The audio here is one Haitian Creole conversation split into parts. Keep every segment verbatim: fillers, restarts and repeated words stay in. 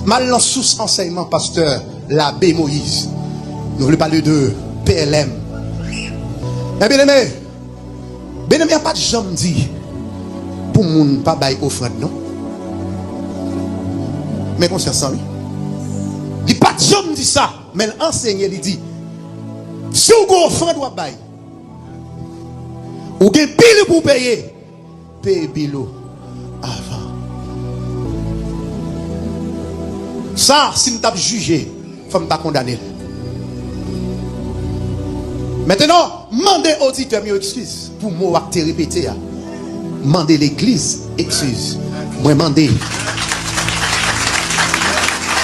M al nan sous ansèyman pastè Labe Moyiz. Nou vle pale de P L M. Men byeneme, byeneme a pa t janm di pou moun pa bay ofrann non. Men konsyans lan wi. Li pa t janm di sa, men l ansenye, li di, si w gen ofrann w ap bay, ou gen bil pou w peye, peye bil ou avan. Sa, si m t ap jije, fò m ta kondane l. Mentnan, mande oditè m yo ekskiz pou mo a k te repete a. Mande legliz ekskiz. Mwen mande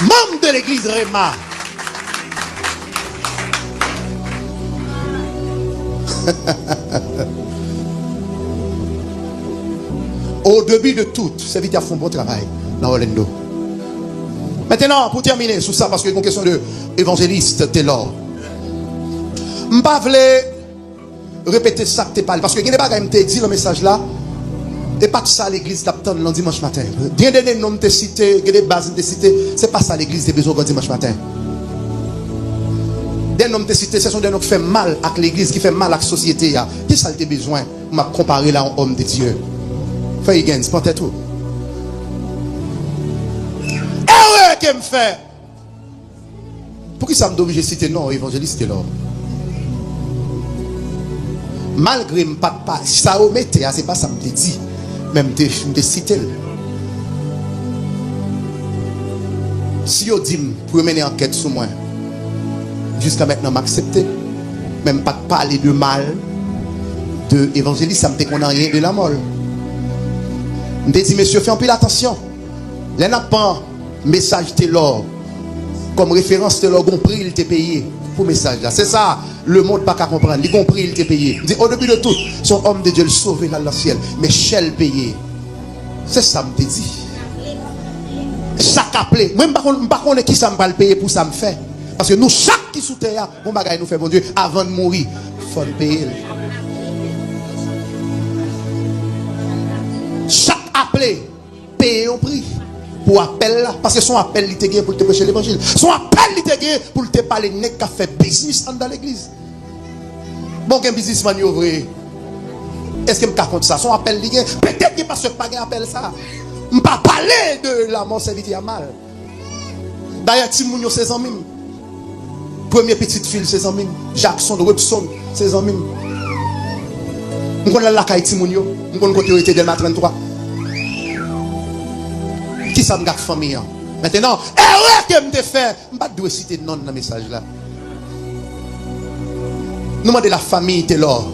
manm de legliz Rema, au début de tout, sèvitè a fè yon bon travay nan Orlando. Mentnan, pou tèmine sou sa, paske gon kesyon de evanjelis Telor. M pa vle repete sa k te pale, paske gen de bagay m te di nan mesaj la, e pa t sa legliz t ap tann nan dimanch maten. Gen de, de non m te site, gen de baz m te site, se pa sa legliz te bezwen wè dimanch maten. De non m te site, se son de non k fè mal ak legliz, ki fè mal ak sosyete a. Ki sa l te bezwen? M ap konpare l a yon òm de Dye. Fè Higgins, pran tèt ou. Erè ke m fè! Poukisa m te oblije site non evanjelis Telor? Malgre m pa t pa, sa yo mete a, se pa sa m te di, men m te, m te site l. Si yo di m pou yo mennen ankèt sou mwen, jiska mentnan m aksepte, men m pa t pale de mal de evanjelis sa, m te konn anyen de lanmò l. M te di, mesye, fè anpil atansyon. Lè n ap pran mesaj Telor kòm referans, Telor gon pri l te peye pou mesaj la. Se sa, lemonn pa ka konprann. Li gon pri l te peye. Li di, au début de tout, se yon òm de Dye, l sove, l al nan syèl. Men chè l peye. Se sa m te di. Chak aple. Mwen, m pa konn, m pa konnen ki sa m pral peye pou sa m fè. Paske nou chak ki sou tè a, gon bagay nou fè Bondye, avan n mouri, fò n peye l. Chak aple peye yon pri pou apèl la, paske se yon apèl li te gen pou l te preche levanjil. Se yon apèl li te gen pou l te pale nèg k ap fè biznis anndan legliz. Bon, gen biznismann yo vre. Èske m ka kont sa? Se yon apèl li gen. Petèt gen pastè k pa gen apèl sa. M pa pale de lanmò sèvitè a mal. Dayè, timoun yo se zanmi m. Premye pitit fi l se zanmi m. Jackson, Robson, se zanmi m. M konn al lakay timoun yo. M konn kote yo rete Dèlma trannntwa. Kisa m gen ak fanmi an? Mentnan, erè ke m te fè, m pa t dwe site non l nan mesaj la. Nou mande lafanmi Telor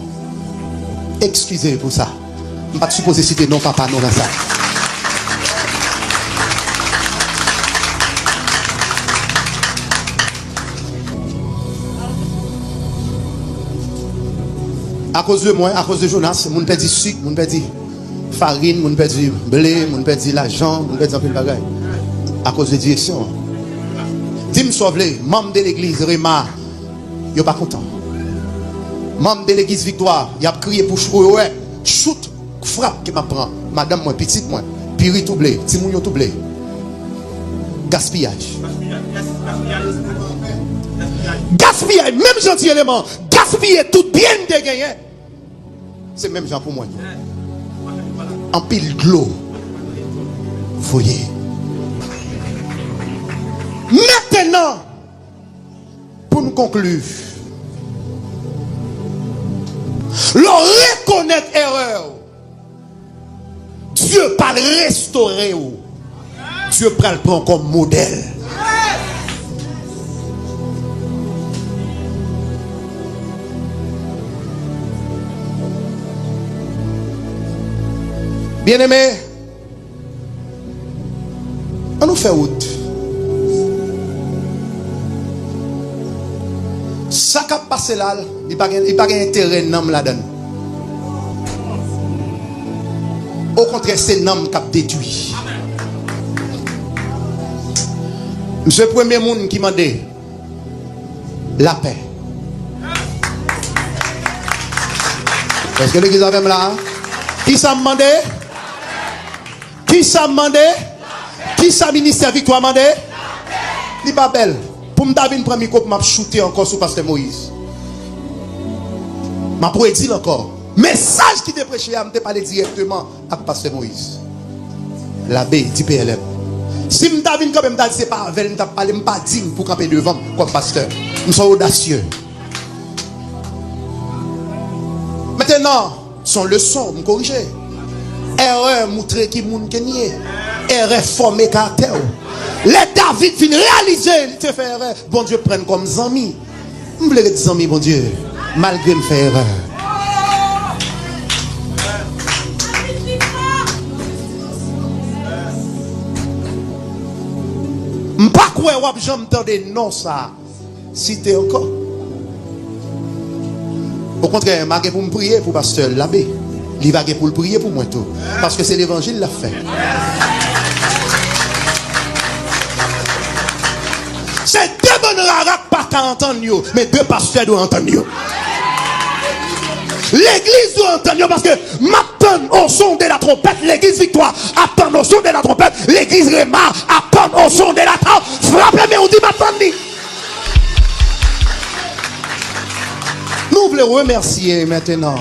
ekskize pou sa. M pa t sipoze site non papa nou nan sa. Akoz de mwen, akoz de Jonas, moun pèdi sik, moun pèdi farin, moun pèdi ble, moun pèdi lajan, moun pèdi anpil bagay. Akoz de direksyon an. Di m sa w vle, manm de legliz Rema, yo pa kontan. Manm de legliz Viktwa, y ap kriye pou chou yo wè. Chout, frap ke m ap pran. Madanm mwen, pitit mwen, pirit touble, timoun yo touble. Gaspiyaj. Gaspiyaj, menm jan ti eleman gaspiye tout byen n te genyen. Se menm jan pou mwen. Anpil dlo voye. Mentnan, pou n konkli, lè w rekonèt erè w, Dye pral restore w. Dye pral pran w kòm modèl. Byeneme, ann nou fè wout. Sa k ap pase la, li pa gen, li pa gen enterè nanm ladan l. Okontrè, se nanm k ap detwi. M se premye moun ki mande lapè. Èske legliz avè m la? Kisa m mande? Kisa m mande? Kisa ministè Viktwa mande? Li pa bèl. Pou m ta vin pran mikwo pou m ap choute ankò sou pastè Moyiz. M ap redi l ankò. Mesaj ki te preche a, m te pale dirèkteman ak pastè Moyiz. Labe, di P L M. Si m ta vin kanpe, m ta di se pa avè l m t ap pale, m pa diy pou kanpe devan m kòm pastè. M se yon odasye. Mentenan, se yon leson, m korije. Erè moutre ki moun ke n ye. Erè fòme karaktè w. Lè David vin reyalize li te fè erè, Bondye pran l kòm zanmi. M vle ret zanmi Bondye, malgre m fè erè. M pa kwè w ap janm tande non sa a site ankò. Okontrè, m a gen pou m priye pou pastè Labe. Li va gen pou l priye pou mwen tou. Paske se levanjil l ap fè. Se de bann rara k pa ka antann yo, men de pastè dwe antann yo. Legliz dwe antann yo, paske m ap tann o son de la twonpèt, legliz Viktwa ap tann o son de la twonpèt, legliz Rema ap tann o son de la twonpèt. Frape men w di, "M ap tann li." Nou vle remèsye mentenan.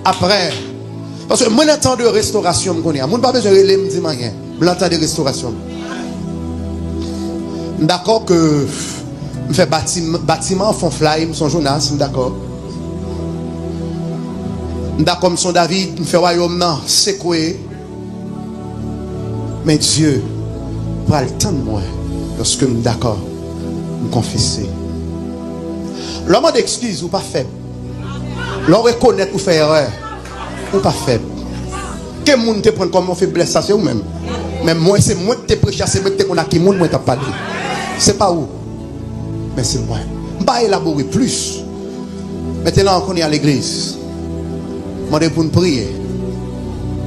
Apre, paske mwen nan tan de restorasyon m kounye a. Moun pa bezwen rele m di m anyen. M nan tan de restorasyon m. M dakò ke m fè batiman, batiman an fè yon flay, m se yon Jonas, m dakò. M dakò m se yon David, m fè wayòm nan sekwe. Men Dye pral tann mwen lòske m dakò, m konfese. Lè w mande ekskiz, ou pa fèb. Lè w rekonèt ou fè erè, ou pa fèb. Ke moun te pran kòm yon feblès, sa se ou menm. Men mwen, se mwen ki te preche a, se mwen ki te konn ak ki moun mwen t ap pale. Se pa ou, men se mwen. M pa elabore plis. Mentenan, kounye a legliz, mande pou n priye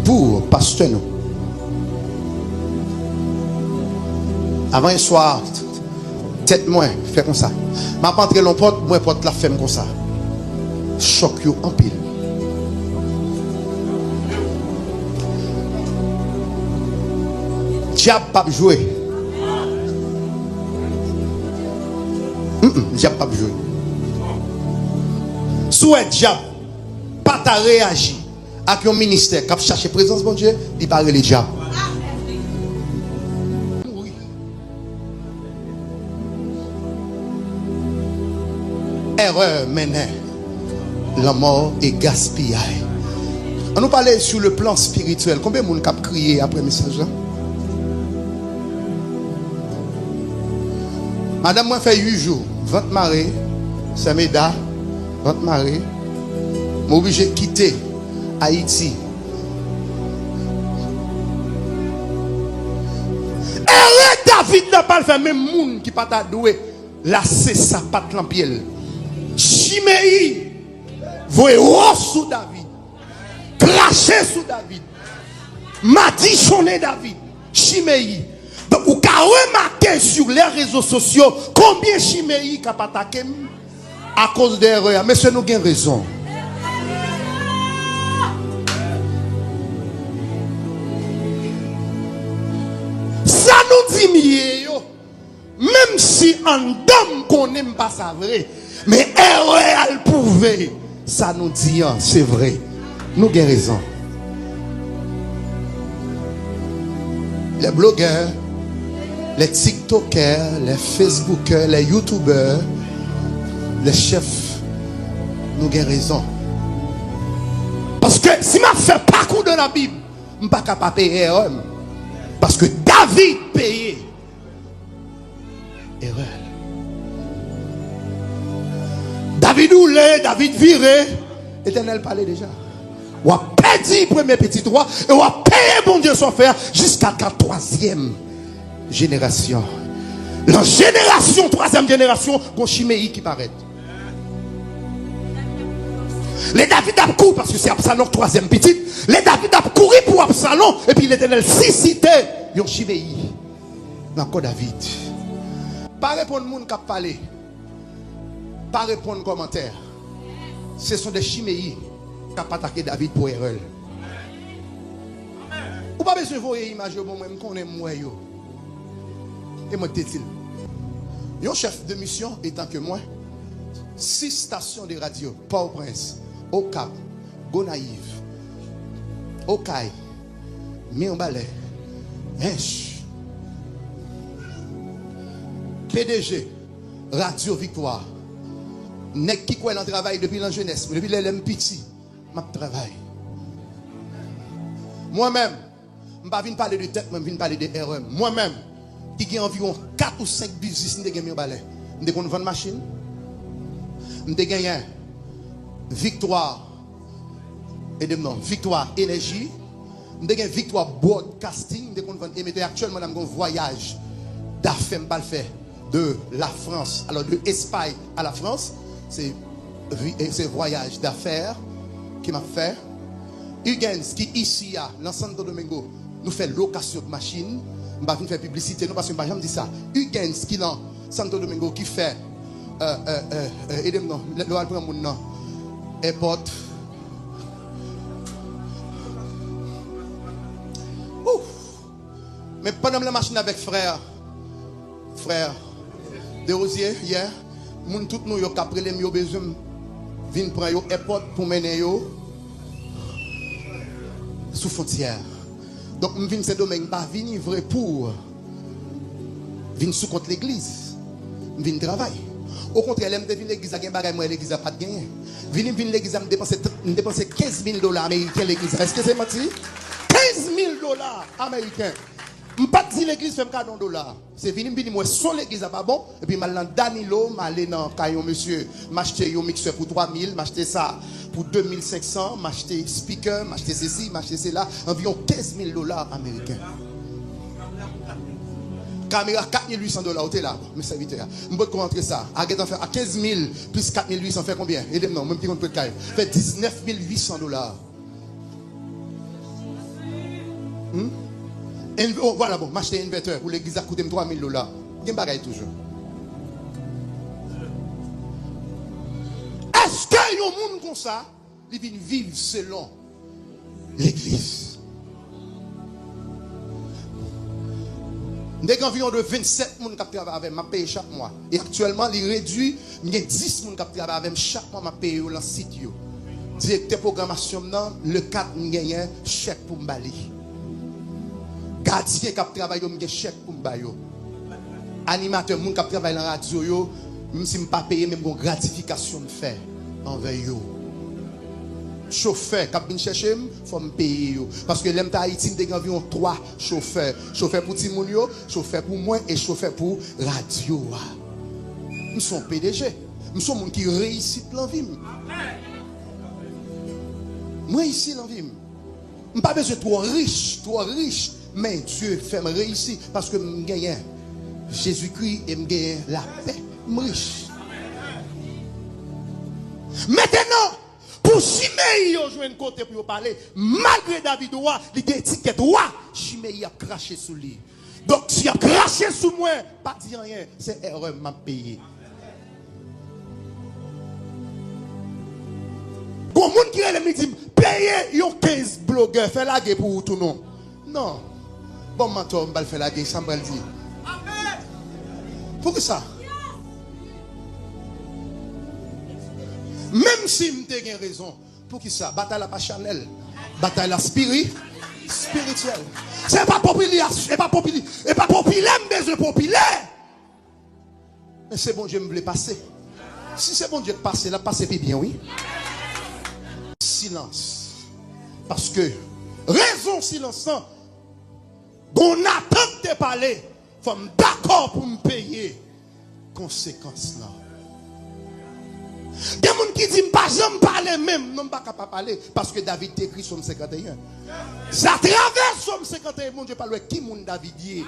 pou pastè nou. Avan yè swa, tèt mwen fè konsa. M ap antre l yon pòt, m wè pòt la fè m konsa. Chòk yo anpil. Dyab p ap jwe. Mm, mm, dyab p ap jwe. Si w wè dyab pa ta reyaji ak yon ministè k ap chache prezans Bondye, li pa rele dyab. Erè mennen lanmò e gaspiyay. An nou pale sou le plan espirityèl. Konbyen moun k ap kriye apre mesaj la? Madanm mwen fè uit jou, vant mare, sè Meda, vant mare. Mwen oblije kite Ayiti. Erè David nan pa l fè menm moun ki pa ta dwe lase sapat lan pye l. Chimeyi voye wòch sou David, krache sou David, madichonnen David, Chimeyi. Donk, ou ka remake sou lè rezo sosyo konbyen Chimeyi k ap atake m akoz de erè a. Mesye, nou gen rezon. Sa nou di m ye yo, menm si anndan m konnen m pa sa vre, men erè a l pwouve sa nou di an se vre. Nou gen rezon. Les blogueurs, les tiktokers, les facebookers, les youtubeurs, les chefs, nou gen rezon. Paske si m ap fè pakou dan Labib, m pa ka pa peye erè m. Paske David peye erè l. David woule, David vire, Letènèl pale deja. W ap pèdi premye pitit ou a, e w ap peye Bondye sa w fè a jiska ka twazyèm jenerasyon. Lan jenerasyon, twazyèm jenerasyon, gon Chimeyi ki parèt. Lè David ap kouri, paske se Absalon k twazyèm pitit, lè David ap kouri pou Absalon, epi Letènèl sisite yon Chimeyi nan kò David. Pa reponn moun k ap pale. Pa reponn kòmantè. Se son de Chimeyi k ap atake David pou erè l. Ou pa bezwen voye imaj yo ban mwen, m konnen m wè yo. E mwen k te di l. Yon chèf de misyon etan ke mwen, sis stasyon de radyo, Pòtoprens, Okap, Gonayiv, Okay, Mibalè, Ench, P D G, Radyo Viktwa, nèg ki kwè nan travay depi nan jenès mwen, depi lè lè m piti, m ap travay. Mwen menm, m pa vin pale de tèt mwen, m vin pale de erè m. Mwen menm, ki gen anviwon kat ou senk biznis m te gen Mibalè. M te konn vann machin. M te genyen Viktwa, ede m non, Viktwa Enèji. M te gen Viktwa Broadcasting, m te konn vann emetè. Aktyèlman la, m gen yon vwayaj dafè m pral fè de la Frans, alò, de Espay a la Frans, se vi- e se vwayaj dafè ke m ap fè. Hugens ki isi a, nan Santo Domingo, nou fè lokasyon de machin. M pa vin fè piblisite non, paske m pa janm di sa. Hugens ki nan Santo Domingo ki fè, euh, euh, euh, euh, ede m non, lè lè w al pran moun nan èpòt. Ouf! Men pandan m nan machin avèk frè, frè Derosier, yè, moun tout Nouyòk k ap rele m, yo bezwen m vin pran yo èpòt pou mennen yo sou fwontyè. Donk, m vin Sendomeng, m pa vini vre pou vin sou kont legliz. M vin travay. Okontrè, lè m te vin legliz la, gen bagay m wè legliz la pa t genyen. Vini m vin legliz la, m depanse, m depanse kenz mil dola ameriken legliz la. Èske se manti? Kenz mil dola ameriken. M pa t di legliz fè m kado yon dola. Se vini m vini m wè son legliz la pa bon, epi m al nan Danilo, m ale nan kay yon mesye, m achte yon miksè pou twa mil, m achte sa pou de mil senk san, m achte speaker, m achte sesi, m achte sela, anviwon kenz mil dola ameriken. Kamera kat mil uit san dola, ou te la, bon, men sèvitè a. M potko rantre sa. A gentan fè a kenz mil plis kat mil uit san fè konbyen? Ede m non, mwen ki konn prèt kay. Fè diznèf mil uit san dola. Hmm? Env- oh, vwala, bon, m achte envètè pou legliz la, koute m twa mil dola. Gen bagay toujou. Èske yon moun konsa, li vin viv selon legliz? M te gen anviwon de vennsèt moun k ap travay avè m, m ap peye chak mwa. E aktyèlman, li redui, m gen dis moun k ap travay avè m, chak mwa m ap peye yo lan sit yo. Direktè pwogramasyon m nan, le kat, m genyen chèk pou m ba li. Gadyen k ap travay yo, m gen chèk pou m ba yo. Animatè, moun k ap travay lan radyo yo, menm si m pa peye, men m gon gratifikasyon m fè anvè yo. Chofè k ap vin chèche m, fò m peye yo. Paske lè m t Ayiti, m te gen anviwon twa chofè. Chofè pou timoun yo, chofè pou mwen e chofè pou radyo a. M se yon P D G. M se yon moun ki reyisit lan vi m. M reyisi lan vi m. M pa bezwen twò rich, twò rich, men Dye fè m reyisi paske m genyen Jezikri e m genyen lapè. M rich. Mentenan, pou Chimeyi yo jwenn kote pou yo pale, malgre David wa, li gen etikèt wa, Chimeyi ap krache sou li. Donk, si y ap krache sou mwen, pa di anyen, se erè m ap peye. Gon moun ki rele m, li di m, peye yon kenz blogè, fè lage pou ou tou non. Non. Bon, m mantò, m pral fè lage, sa m pral di. Poukisa? Menm si m te gen rezon, poukisa? Batay la pa chanèl. Batay la spiri, spirityèl. Se pa popili, e pa popili, e pa popilè m bezwen popilè. Men se Bondye m vle pase. Si se Bondye k pase, l ap pase pi byen, wi. Silans. Paske rezon silans lan, bon, Natan te pale, fò m dakò pou m peye konsekans lan. Gen moun ki di m pa janm pale menm, non, m pa ka pa pale, paske David te ekri Sòm senkanteyen. Se atravè Sòm senkanteyen Bondye pral wè ki moun David ye.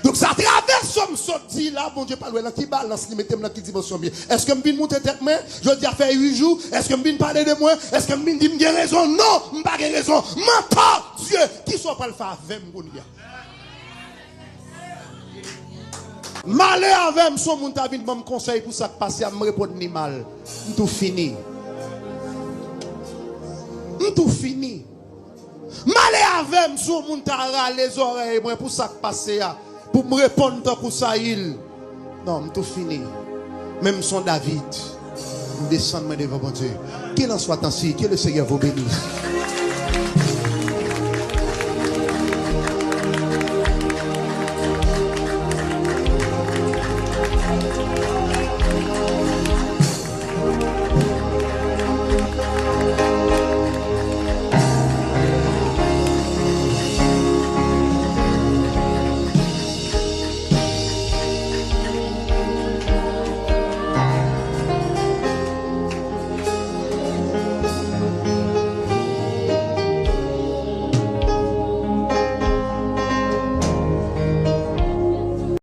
Donk, se atravè Sòm sot di la, Bondye pral wè lan ki balans li mete m, lan ki dimansyon m ye. Èske m vin moute tèt mwen? Jodi a fè uit jou. Èske m vin pale de mwen? Èske m vin di m gen rezon? Non, m pa gen rezon. Mantò, Dye, kisa w pral fè avè m kounye a? M ale avè m, si yon moun ta vin ban m konsèy pou sa k pase a, m reponn li mal. M tou fini. M tou fini. M ale avè m, si yon moun ta rale zòrèy mwen pou sa k pase a, pou m reponn tankou Sayil. Non, m tou fini. Men m son David. M desann mwen devan Bondye. Qu'il en soit ainsi, que le Seigneur vous bénisse.